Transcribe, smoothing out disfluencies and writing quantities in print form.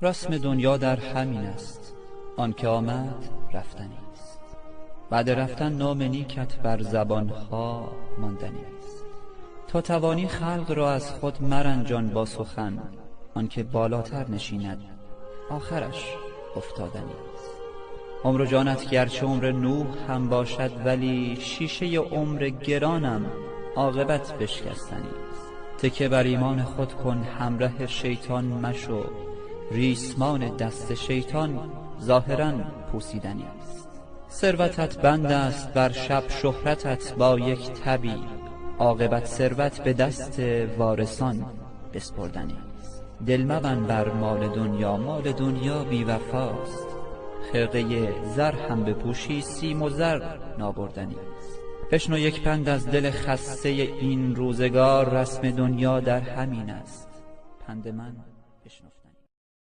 رسم دنیا در همین است، آن که آمد رفتنی است. بعد رفتن نام نیکت بر زبانها ماندنی است. تا توانی خلق را از خود مرنجان با سخن، آن که بالاتر نشیند آخرش افتادنی است. عمر و جانت گرچه عمر نوح هم باشد، ولی شیشه عمر گرانم عاقبت بشکستنی است. تکیه بر ایمان خود کن، همره شیطان مشو، ریسمان دست شیطان ظاهرا پوسیدنی است. ثروتت بند است بر شب، شهرتت با یک تبی، عاقبت ثروت به دست وارثان بسپردنی است. دل مبند بر مال دنیا، مال دنیا بی وفاست، خرقه زر هم بپوشی سیم و زر نابردنی است. بشنو یک پند از دل خسته این روزگار، رسم دنیا در همین است، پند من بشنو.